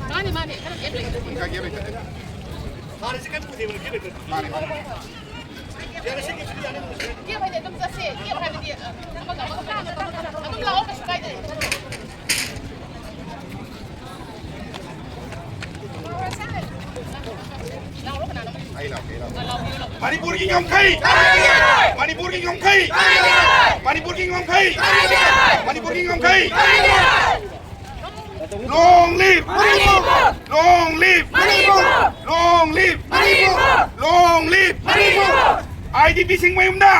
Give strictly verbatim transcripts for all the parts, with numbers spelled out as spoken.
ꯃꯥꯅꯤ, ꯃꯥꯅꯤ, ꯈꯔ gap ꯂꯩ꯫ ꯃꯥꯅꯤ, ꯃꯥꯅꯤ꯫ Gap ꯍꯥꯏꯗꯤ ꯑꯗꯨꯝ ꯆꯠꯁꯦ, gap ꯍꯥꯏꯕꯗꯤ ꯑꯃꯒ ꯑꯃꯒ ꯑꯗꯨꯝ ꯂꯥꯛꯑꯣ, ꯀꯩꯁꯨ ꯀꯥꯏꯗꯦ꯫ ꯃꯅꯤꯄꯨꯔꯒꯤ ꯉꯝꯈꯩ! ꯃꯅꯤꯄꯨꯔꯒꯤ ꯉꯝꯈꯩ! ꯃꯅꯤꯄꯨꯔꯒꯤ ꯉꯝꯈꯩ! ꯃꯅꯤꯄꯨꯔꯒꯤ ꯉꯝꯈꯩ! Long live! Long live! Long live! Long live! IDPꯁꯤꯡ ꯃꯌꯨꯝꯗ!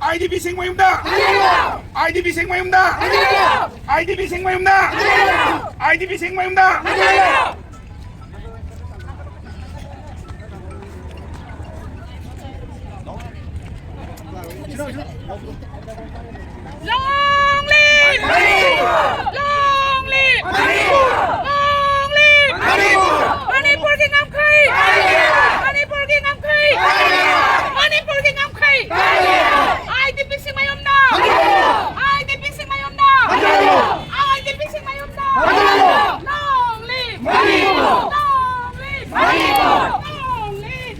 IDPꯁꯤꯡ ꯃꯌꯨꯝꯗ! IDPꯁꯤꯡ ꯃꯌꯨꯝꯗ! IDPꯁꯤꯡ ꯃꯌꯨꯝꯗ! IDPꯁꯤꯡ ꯃꯌꯨꯝꯗ! Long live! Long live! Long live! ꯃꯅꯤꯄꯨꯔꯒꯤ ꯉꯝꯈꯩ! ꯃꯅꯤꯄꯨꯔꯒꯤ ꯉꯝꯈꯩ! ꯃꯅꯤꯄꯨꯔꯒꯤ ꯉꯝꯈꯩ! IDPꯁꯤꯡ ꯃꯌꯨꯝꯗ! IDPꯁꯤꯡ ꯃꯌꯨꯝꯗ! IDPꯁꯤꯡ ꯃꯌꯨꯝꯗ! Long live! Long live! Long live! Long live!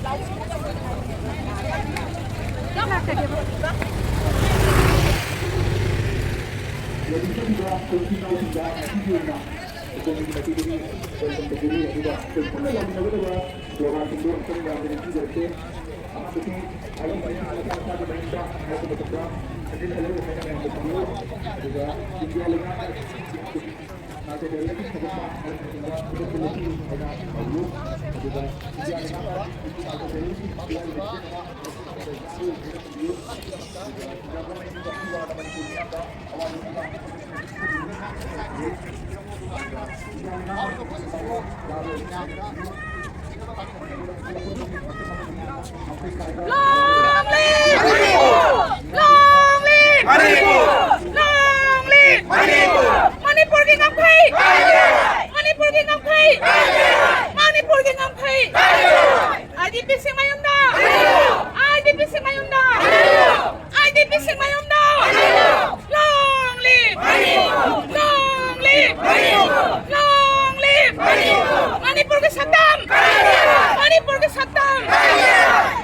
Long live! Long live! I D ꯄꯤꯁꯤꯡ ꯃꯌꯨꯝꯗ! ꯑꯥꯏ ꯗꯤ ꯄꯤꯁꯤꯡ ꯃꯌꯨꯝꯗ! Long live! Long live! Long live! ꯃꯅꯤꯄꯨꯔꯒꯤ ꯁꯛꯇꯝ! ꯃꯅꯤꯄꯨꯔꯒꯤ ꯁꯛꯇꯝ!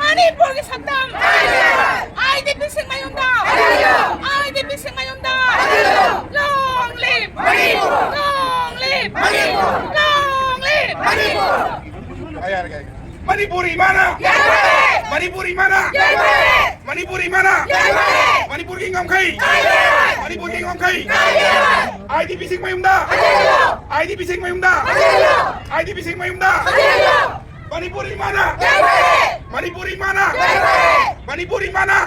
ꯃꯅꯤꯄꯨꯔꯒꯤ ꯁꯛꯇꯝ! ꯑꯥꯏ ꯗꯤ ꯄꯤꯁꯤꯡ ꯃꯌꯨꯝꯗ! ꯑꯥꯏ ꯗꯤ ꯄꯤꯁꯤꯡ ꯃꯌꯨꯝꯗ! Long live! Long live! Long live! Manipur ꯏꯃꯥꯅ! ꯃꯅꯤꯄꯨꯔ ꯏꯃꯥꯅ! ꯃꯅꯤꯄꯨꯔ ꯏꯃꯥꯅ! ꯃꯅꯤꯄꯨꯔꯒꯤ ꯉꯝꯈꯩ! ꯃꯅꯤꯄꯨꯔꯒꯤ ꯉꯝꯈꯩ! ꯑꯥꯏ ꯗꯤ ꯄꯤꯁꯤꯡ ꯃꯌꯨꯝꯗ! ꯑꯥꯏ ꯗꯤ ꯄꯤꯁꯤꯡ ꯃꯌꯨꯝꯗ! ꯑꯥꯏ ꯗꯤ ꯄꯤꯁꯤꯡ ꯃꯌꯨꯝꯗ! ꯃꯅꯤꯄꯨꯔ ꯏꯃꯥꯅ! ꯃꯅꯤꯄꯨꯔ ꯏꯃꯥꯅ! ꯃꯅꯤꯄꯨꯔ ꯏꯃꯥꯅ!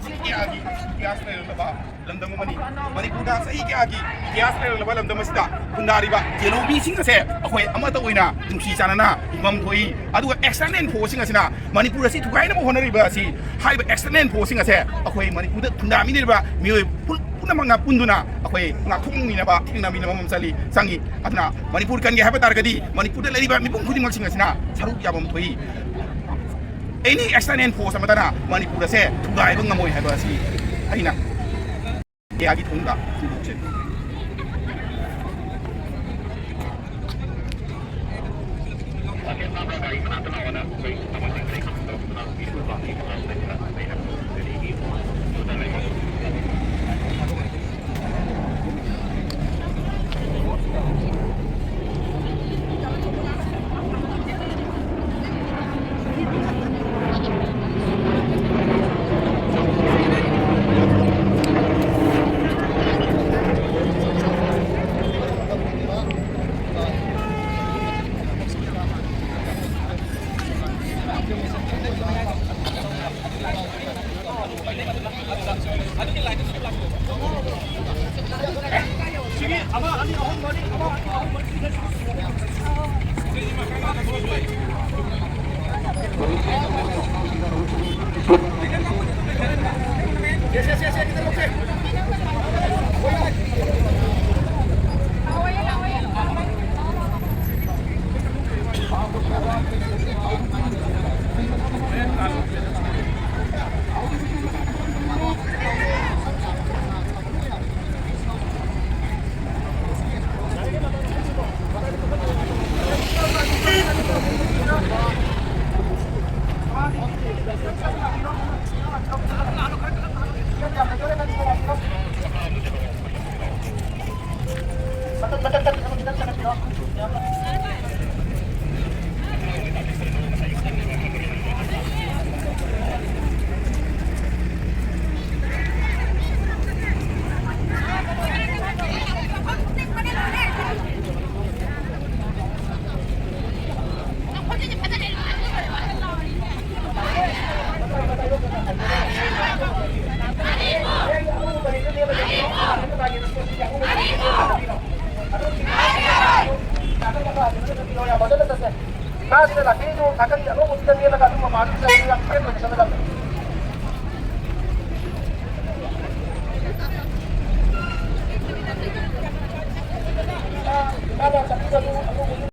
ꯆꯍꯤ ꯀꯌꯥꯒꯤ ꯏꯇꯤꯍꯥꯁ ꯂꯩꯔꯝꯂꯕ ꯂꯝꯗꯝ ꯑꯃꯅꯤ꯫ ꯃꯅꯤꯄꯨꯔꯗ ꯆꯍꯤ ꯀꯌꯥꯒꯤ ꯏꯇꯤꯍꯥꯁ ꯂꯩꯔꯝꯂꯕ ꯂꯝꯗꯝ ꯑꯁꯤꯗ ꯈꯨꯟꯗꯥꯔꯤꯕ ꯖꯦꯂꯣꯕꯤꯁꯤꯡ ꯑꯁꯦ ꯑꯩꯈꯣꯏ ꯑꯃꯠꯇ ꯑꯣꯏꯅ ꯅꯨꯡꯁꯤ ꯆꯥꯟꯅꯅ ꯍꯤꯡꯐꯝ ꯊꯣꯛꯏ꯫ ꯑꯗꯨꯒ external forceꯁꯤꯡ ꯑꯁꯤꯅ ꯃꯅꯤꯄꯨꯔ ꯑꯁꯤ ꯊꯨꯒꯥꯏꯅꯕ ꯍꯣꯠꯅꯔꯤꯕ ꯑꯁꯤ, ꯍꯥꯏꯔꯤꯕ external forceꯁꯤꯡ ꯑꯁꯦ ꯑꯩꯈꯣꯏ ꯃꯅꯤꯄꯨꯔꯗ ꯈꯨꯟꯗꯥꯃꯤꯟꯅꯔꯤꯕ ꯃꯤꯑꯣꯏ ꯄꯨꯝꯅꯃꯛꯅ ꯄꯨꯟꯗꯨꯅ ꯑꯩꯈꯣꯏ ꯉꯥꯛꯊꯣꯛꯃꯤꯟꯅꯕ, ꯊꯦꯡꯅꯃꯤꯟꯅꯕ ꯑꯃ ꯆꯪꯉꯤ꯫ ꯑꯗꯨꯅ ꯃꯅꯤꯄꯨꯔ ꯀꯟꯒꯦ ꯍꯥꯏꯕ ꯇꯥꯔꯒꯗꯤ ꯃꯅꯤꯄꯨꯔꯗ ꯂꯩꯔꯤꯕ ꯃꯤꯄꯨꯝ ꯈꯨꯗꯤꯡꯃꯛꯁꯤꯡ ꯑꯁꯤꯅ ꯁꯔꯨꯛ ꯌꯥꯕ ꯑꯃ ꯊꯣꯛꯏ꯫ Any external force ꯑꯃꯠꯇꯅ ꯃꯅꯤꯄꯨꯔ ꯑꯁꯦ ꯊꯨꯒꯥꯏꯕ ꯉꯝꯃꯣꯏ ꯍꯥꯏꯕ ꯑꯁꯤ ꯑꯩꯅ ꯏꯟꯗꯤꯌꯥꯒꯤ ꯊꯣꯡꯗ ꯐꯣꯡꯗꯣꯛꯆꯔꯤ꯫ ꯆꯦꯜꯂꯒ ꯑꯗꯨꯝ ꯃꯃꯥꯡꯗ ꯆꯠꯂꯒ ꯌꯥꯝ ꯆꯦꯟꯕꯒꯤ ꯆꯠꯂꯒ